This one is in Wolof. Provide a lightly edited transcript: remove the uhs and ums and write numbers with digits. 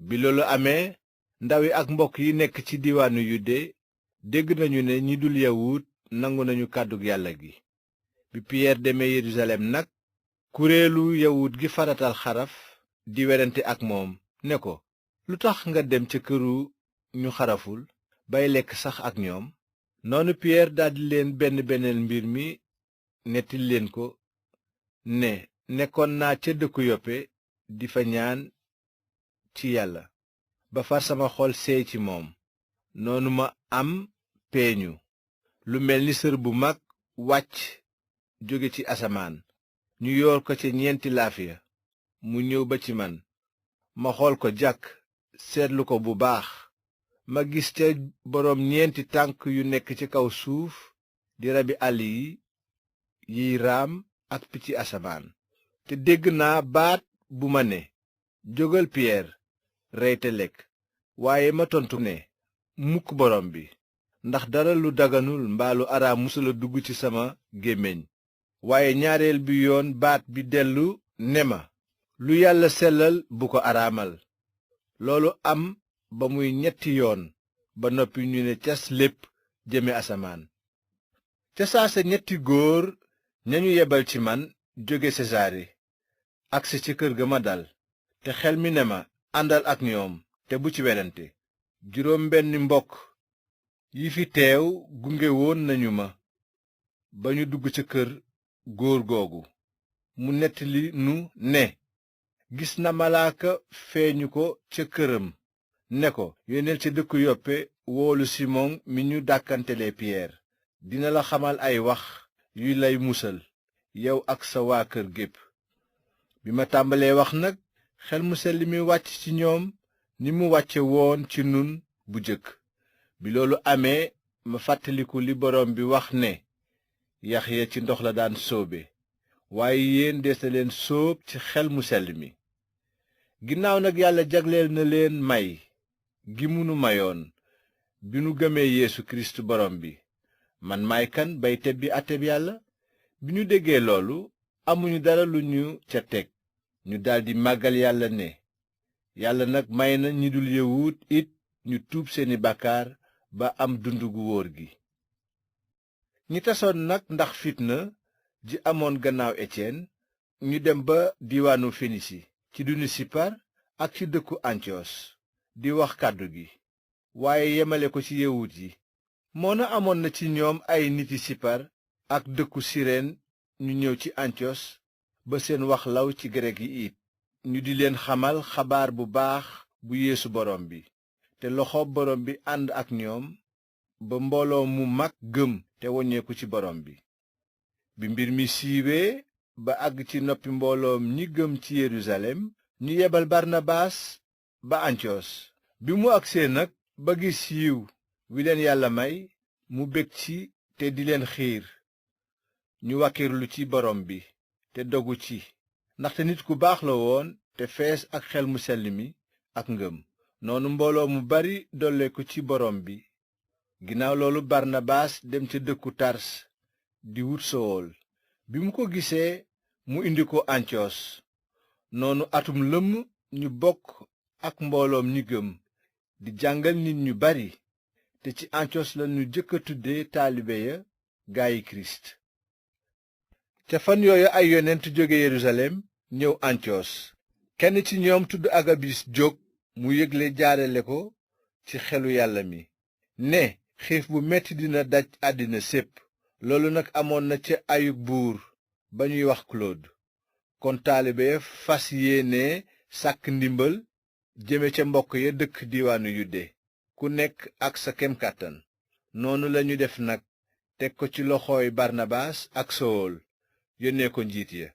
bi loolu amee ndaw yi ak mbokk yi nekk ci diwaanu yude dégg nañu ne ñi dul yawut nangu nañu kàddug yàlla gi. bi piyeer demee yerusalem nag kuréelu yawut gi faratal xaraf di werante ak moom ne ko, lu tax nga dem ca këru ñu xaraful bay lekk sax ak ñoom? noonu piyeer daldi leen benn mbir mi nettali leen ko ne nekkoon naa ca dëkku yoppe di fa ñaan ci yàlla ba far sama xol seey ci moom. noonu ma am peeñu lu mel ni sër bu mag wàcc jóge ci asamaan, ñu yoor ko ca ñeenti laafiya. mu ñëw ba ci man, ma xool ko jàkk seetlu ko bu baax. ma gis ca boroom ñeenti tànk yu nekk ci kaw suuf di rabi àll yiy raam ak picc asamaan. te dégg naa baat bu ma ne, jógal piyeer rey te lekk. waaye ma tontu ne, mukk borom bi, ndax dara lu daganul mbaa lu araam musula dugg ci sama gémmiñ. waaye ñaareel bi yoon baat bi dellu ne ma, lu yàlla sellal bu ko araamal. loolu am ba muy ñetti yoon, ba noppi ñu ne cas lépp jëme asamaan. ca saasa ñetti góor ñañu yebal ci man jóge sesaare agsi ci kër ga ma dal, te xel mi ne ma, àndal ak ñoom te bu ci werante. juróom benni mbokk yi fi teew gunge woon nañu ma ba ñu dugg ca kër góor googu. mu nettali nu ne gis na malaaka feeñu ko ca këram ne ko, yónneel ca dëkku yoppe woolu simon mi ñu dàkkantele piyeer. dina la xamal ay wax yu lay musal yow ak sa waa kër gépp. bi ma tàmbalee wax nag, xel mu sell mi wàcc ci ñoom ni mu wàcce woon ci nun bu jëkk. bi loolu amee ma fàttaliku li boroom bi wax ne, Yaxya ci ndox la daan sóobe, waaye yéen dees na leen sóob ci xel mu sell mi. ginnaaw nag yàlla jagleel na leen may gi mu nu mayoon bi nu gëmee Yeesu Kirist borom bi. man maay kan bay tebbi àtteb yàlla? bi ñu déggee loolu amuñu dara lu ñu ca teg, ñu daldi màggal yàlla ne, yàlla nag may na ñi dul yawut it ñu tuub seeni bàkkaar ba am dund gu wóor gi. ñi tasoon nag ndax fitna ji amoon gannaaw Etiyen, ñu dem ba diiwaanu Fenisi ci duni Sipar ak ci dëkku Antiyos di wax kàddu gi, waaye yemale ko ci yawut yi. moona amoon na ci ñoom ay niti Sipar ak dëkku Sireen ñu ñëw ci Antiyos ba seen wax law ci grek yi it, ñu di leen xamal xabaar bu baax bu Yeesu borom bi. te loxoob borom bi ànd ak ñoom ba mbooloo mu mag gëm te woññeeku ci borom bi. bi mbir mi siiwee ba àgg ci noppi mbooloom ñi gëm ci Yerusalem, ñu yebal Barnabaas ba Antiyos. bi mu agsee nag ba gis yiw wi leen yàlla may, mu bég ci te di leen xiir ñu wàkkirlu ci borom bi te dogu ci, ndaxte nit ku baax la woon te fees ak xel mu sell mi ak ngëm. noonu mbooloo mu bari dolleeku ci borom bi. ginnaaw loolu Barnabaas dem ca dëkku Tars di wut Sowol. bi mu ko gisee mu indi ko Antiyos. noonu atum lëmm ñu bokk ak mbooloom ñi gëm di jàngal nit ñu bari, te ci Antiyos lañu jëkk a tudde taalibe ya gaayi Kirist. ca fan yooyu ay yonent jóge Yerusalem ñëw Antiyos. kenn ci ñoom tudd Agabis jóg mu yégle jaarale ko ci xelu yàlla mi ne xiif bu metti dina daj àddina sépp. loolu nag amoon na ca ayug buur ba ñuy wax Claude. kon taalibe ya fas yéene sàkk ndimbal jëme ca mbokk ya dëkk diiwaanu Yude, ku nekk ak sa kem kàttan. noonu lañu def nag, teg ko ci loxooy Barnabaas ak Sowol, yónnee ko njiit ya.